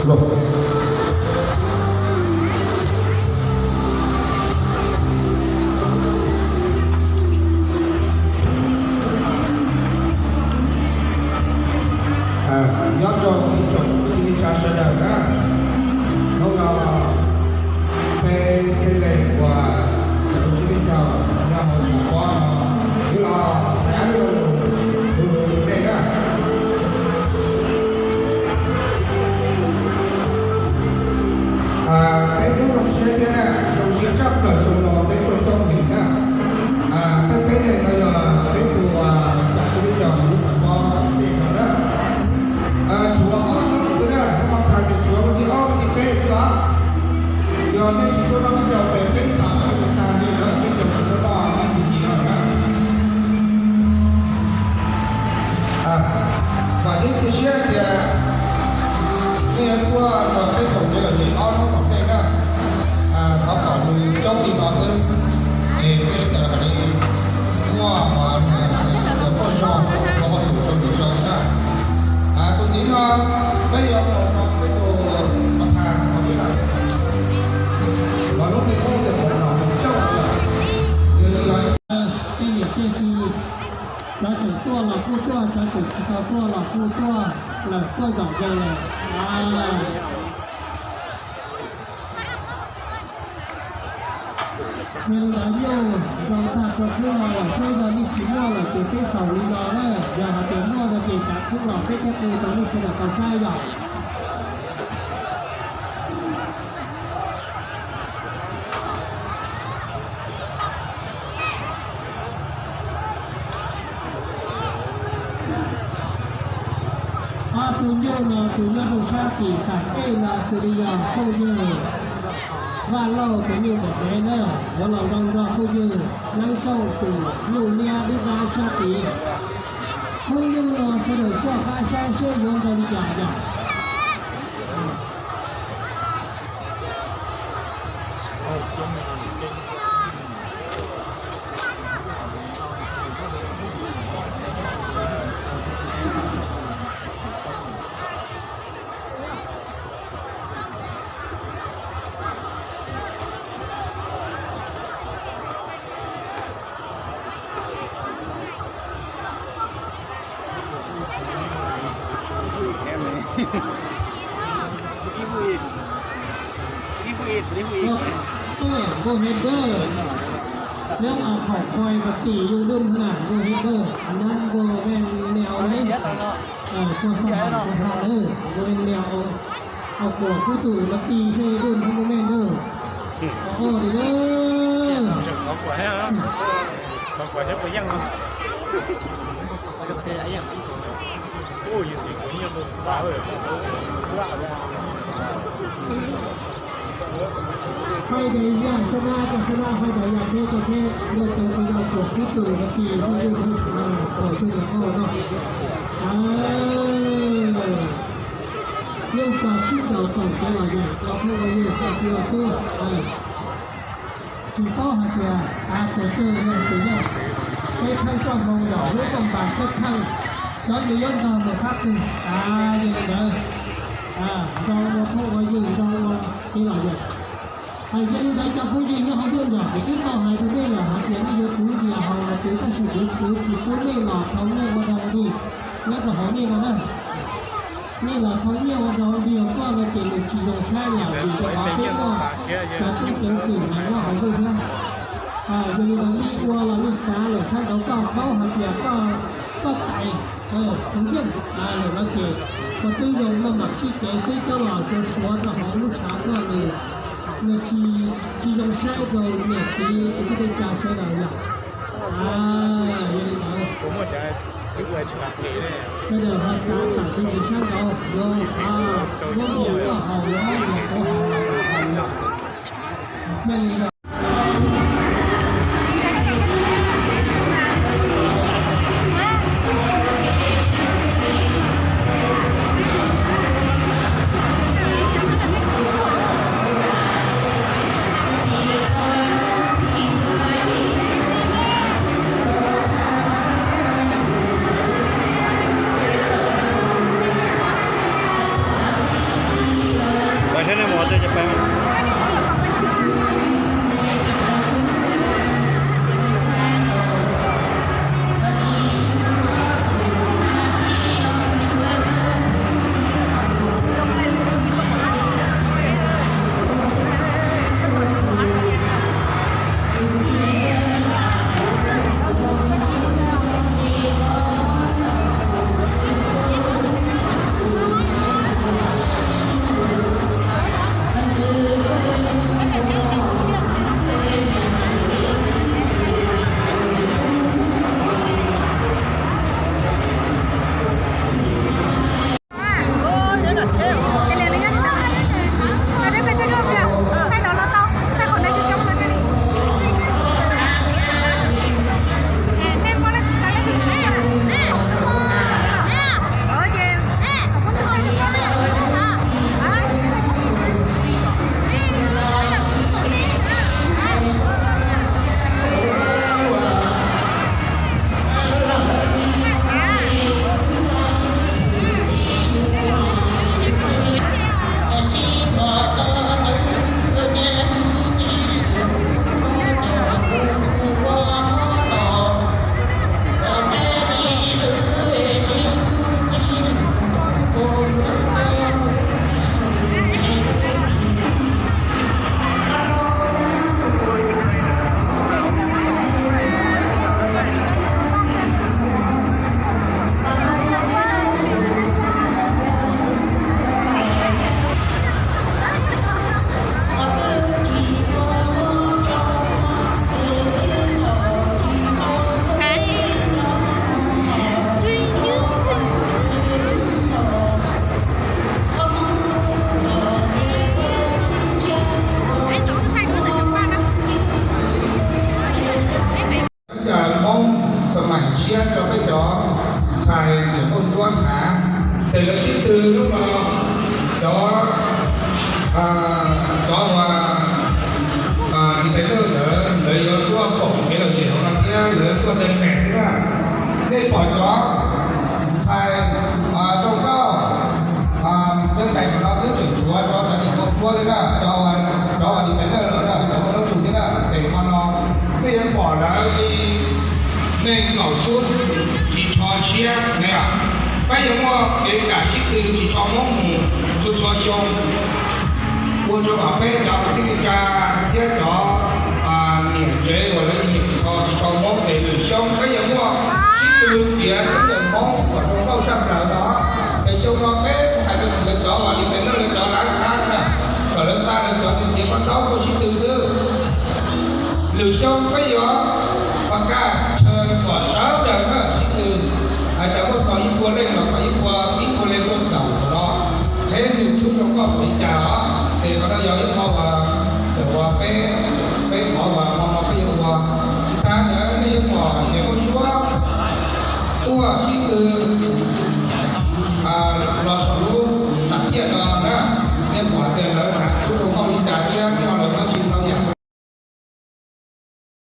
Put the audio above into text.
Nyob zoo ib tsoom kwv tij neej tsa sawv daws na, hnub no peb thiaj li uas cov tub txib teb chaws nyob hauv tshav pob no, wb los hais ob lus hu hu nej na. Peb hnub zoo siab thiab na, zoo siab tshaj plaws xyoo no peb tuaj coob heev na. Peb peb ne no yog peb tus cov tub txib teb chaws hauv lub tshav pob xeem no na. Tshuav ob hnub xwb na, hnub no tag ces tshuav lub thib ob lub thib peb xwb os. Yog nej tsis tuaj noj lub caum tes peb xav lawm tag li lawm, peb caum tsis tau noj ib tus yim no na. Vam thiab cia siab tias nej yuav tuaj nrog peb koom kev lom zem ob hnub tom ntej na. Thov kom nws coob li no xwb, es peb sawv daws mam li muaj qhov zoo ua hauj lwm rau lwm zaus na. Tus ntxiv no peb yuav mus rau peb tus pas tas qhov twg na, los lub npe qub tias qhov no mus xyauj na. Tej niam tej txiv, cov tseem tuaj los kuj tuaj, cov tseem tsis tau tuaj los kuj tuaj lawm, tuaj zaum zaus lawm. Yog li ntawd nyuj zoo tag rau hnub no lawm xwb, yog nej tsis muaj lawm ces peb xaus li no na, yog hais tias muaj no ces tsav khub los peb thiaj qw rau nej sawv daws tau saib yom. Ob tug nyuj no tus nyob rau sab tim xam tej no xws li yog phooj ywg Vaj Lauj tus nyuj npam dev na, yuav los nrog nrog phooj ywg Neeb Xyooj tus nyuj liab dub dab sab tid. Phooj ywg no sawv daws soj qab saib seb yuav nrog li cas yom. Npauj Head Dawb, nyob Ao Khom Khoi Pas Tis Yooj Dum na, Npauj Head Dawb, nyob Npauj Ven Neo na, koj xoj hais koj hais na, Npauj Ven Neo, Ao Khom Khoi Pas Tis Yooj Dum, Npauj Ven Neo, Ao Khom Khoi Pas Tis Yooj Dum. Hais tias yam sab nab rau sab nab, hais tias yam peb rau peb, yog cov tus yog tuam kub tus no ces xwb yeej thaum xwb ntawm koj no. Yeej tso sib ntaus koom kev lom zem rau phooj ywg txhua txhua tub. Tsis paub hais tias av txawv twg yog tus yog, peb pheej coj hmoo yom, lub rooj npas kheej kheej, xyov nws yuav nrog mus qab twg. Yog li ntawd, nrog ua phooj ua ywg, nrog ua kev lom zem. Yog li ntawd cov phooj ywg nyob hauv ntuj nrog kuv twb tau hais rau nej lawm hais tias nej yuav kwv nyias haus los kwv, tab sis kuv kwv tsis pub nej los thov nej ua rau ua dig nyob rau hauv nej no na. Nej los thov nyiaj ua rau dig, koj no ces nws tsis zoo saib lawm vim rau qhov peb muaj cov tub ceev xwm los nyob hauv ntuj thiab. Yog li ntawd nej ua los nej tsav lawm sab nraud koj paub hais tias koj tais tus yeej lawm no ces koj twb zoo maj mam sib kev xwb, coj los suav suav rau hauv lub tshav koj nws tsis zoo saib rau niam txiv kwv tij neej tsa sawv daws yom. Yog li ntawd, sawv daws ho tsav tawm tus tsis sab nraud, yuav muab nyias koj haus, yuav muab nyias kuv haus los haus yom. Thiaj li Sib tw hnub no, cov, cov uas designer ntawd lawv yuav tuaj koom kev lom zem hauv no thiab lawv yuav tuaj de pem thiab na. Nej pom cov ntxhais zoo nkauj de pem saum no xwb, tseem tshuav cov cov niam nkauj tsuab thiab na, cov, cov uas designer lawm na, cov muaj lub tsum thiab na, pem hmo no peb yuav pom lawv li nees nkaum tshub ris tsho tshiab na. Peb yuav muaj kev kam sib tw ris tsho Hmoob mus txhua txhua xyoo. Ua rau kom peb cov kwv tij neej tsa thiab cov niam tsev uas lawv nyiam ris tsho, ris tsho Hmoob ces lwm xyoo peb yuav muaj sib tw txiav khaub ncaws Hmoob kom zoo nkauj tshaj plaws no.